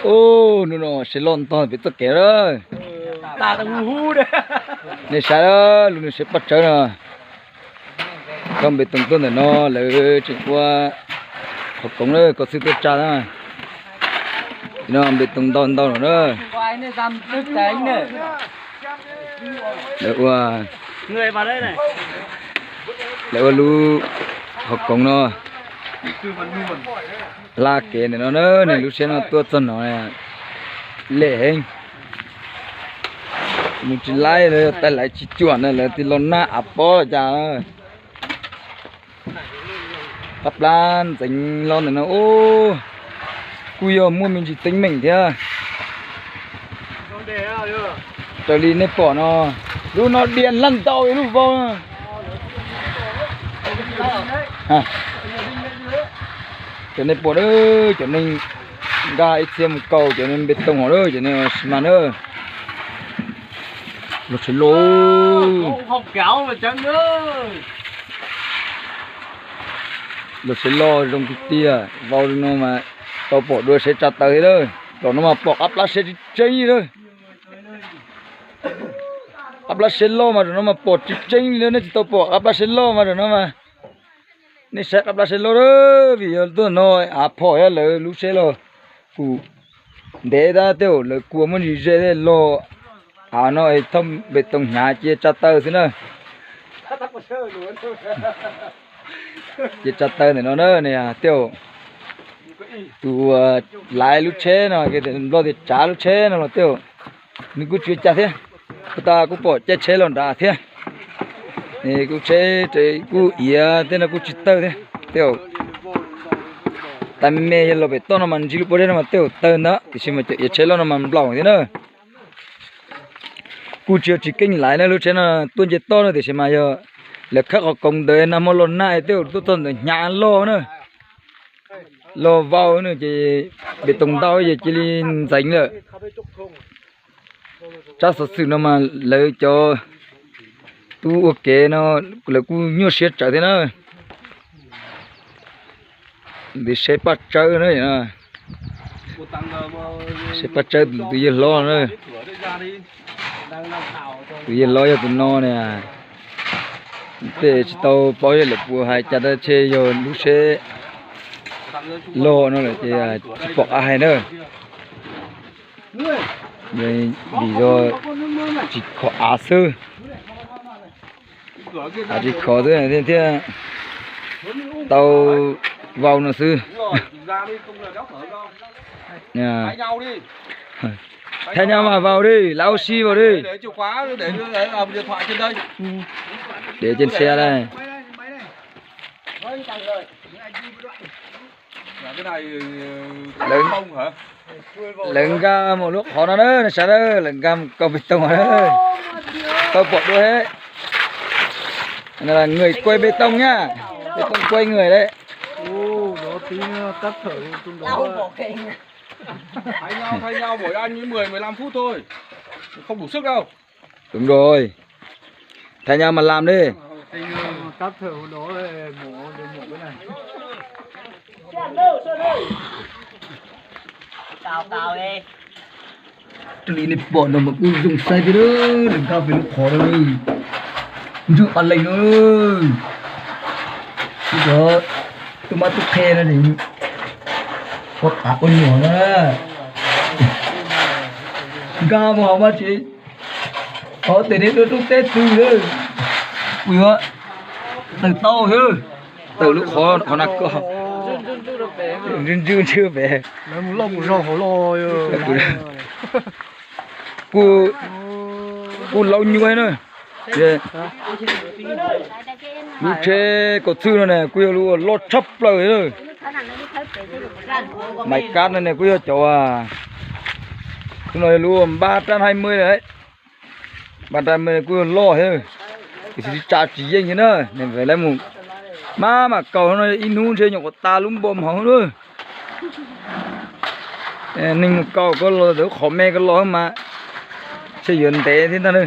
Ub, hnub no seb loj ntog pem txoj kev lawm. Nej saib lub nws seb paj tsawb no. Thauj npe toos tuaj ntawm no lawv tseem ua qhov koov na, koj xwb tuaj tsa na. No npe toos ntau ntau lawm na. Lawv ua, lawv ua lub qhov koov no hla kev ntawm no na, nws lub tsheb no tuaj txog no lem heev. Mus tsis laib, lawv tais laiv tsis cuam na, lawv tig los nag av pob los cas. Qab plab ntxeev los ntawm no ub, kuj yog muaj me ntsis teeb meem thiab. Raws li nej pom no, lub no diam laj ntau lub vau. Cov nej pom, cov neeg nkag ib txhia mus kaus cov npe toos hov, cov neeg xi mas na. Los tsheb loj, los tsheb loj zoo tiag tiag, vau li no mas tau pom dua seb tsa taw thiab lawm. Zaum no mas pom qab plab seb tseeb tseeb li lawm. Qab plab seb loj mas zaum no mas pom tseeb tseeb li lawm, nej tsis tau pom qab plab seb loj mas zaum no mas. Nej saib qab plab seb loj, vim yog tuaj no av phom thiab lawv lub tsheb los kuj ntev tab tej zaum lawv kua muab ntsis ze thiab los av no es thauj npe toos hnyav cia tsa taw xwb na. Cia tsa taw ntawm no na, tej zaum tus laiv lub tsheb no, Nplog tias tsav lub tsheb no los tej zaum nws kuj tsis ua cas thiab. Kuj tas kuj pom caij tsheb los nrad thiab. Kuj tsheb kuj iav tej no kuj tsis tawg thiab. Tej zaum tas me me yog los pem toj no mas ntsib lub pob zeb no mas tej zaum tawg ntag, tiam sis mas cov iav tsheb loj no mas nplaum thiab na. Kuj tsis yog tsis keej laiv na, lub tsheb no tuaj nce toj no tiam sis mas yog lawv khawb qhov koov ntawd nag hmo los nag tej zaum tuaj txog ntawd hnyav loj na. Los vau no ces npe toos ntau ces cia li ntxeev lawm. Tsab xov xwm no mas lawv cov tub ua kev no lawv kuj nyuaj siab tsawv thiab na. Ntawm seb paj tsawb na, seb paj tsawb tus yawg hlob na. Tus yawg hlob yog tus no na. Tej tsis tau paub yog lawv puas hais cas tab sis yog lub tsheb loj no lawm ces tsis pom qab hais na. Vim yog tsis khov av xwb. Av tsis khov xwb thiaj tau vau no xwb. Thaij nyob mas vau di, lawv ua si vau di. Dev cen sia na. Lawv nkag mus lub qhov no na, sawv daws, lawv nkag mus kaus pes toog na. Tau pom dua he. Người quay bê tông nha. Bê tông quay người đấy. Thay nhau, thay nhau, mỗi anh mười, mười lăm phút thôi. Không đủ sức đâu. Đúng rồi. Thay nhau mà làm đi. Raws li nej pom no mas kuj zoo saib thiab, lawv nkag pem lub qhov no, ntswj qa lees no. Kuj cov tub mab tub qhe no, ua qav ua nyuam no, nkag mus hauv mas tsis, hauv tej neb dua rooj teb twg lawm. Kuj yuav tawm tau thiab, tawm lub qhov, qhov na ko, ntswj ntswj ntswj pem. Kuj, kuj laub nyuaj na. Lub tsheb kaus txwj no na kuj yog lub loj tshaj plaws na. Maiv kab no ne kuj yog cov, tus no yog lub npaj rab hai mươi lawm. Npaj rab hai mươi kuj yog loj thiab, tiam sis tsa tsis yeej thiab na. Lawv mus maj mam kaus no ib hnub ntshe nyuam qhuav tas lub npoo hauv na. Neeg mus kaus koj los ntawm qhov me koj los mas ntshe yuav ntev thiab ntag na.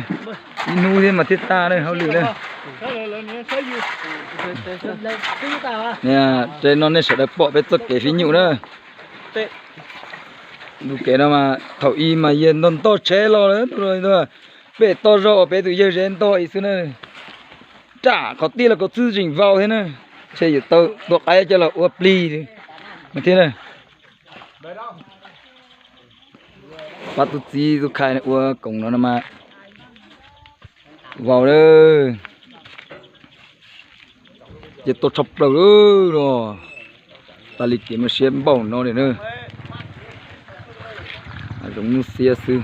Ib hnub thiab mas thiaj tag na hauj lwm na. Niam, tej no nej sawv daws pom peb txoj kev fib nyuj na. Lub kev no mas thaum ub mas yawg ntog ntog tsheb los lawm, pem toj zog uas peb tus yawg ze ntog ib xwb na. Ram qhov tiaj los kaum txwj zeem vau thiab na. Ntshe yuav tau tua qaib coj los ua plig thiab na. Pab tub txib tub khai ua koom no no mas vau lawm. Ces tuaj tshaj plaws lawm los, tas li kev muaj siab npaum no li na. Hav zoov hnub xiab xwb.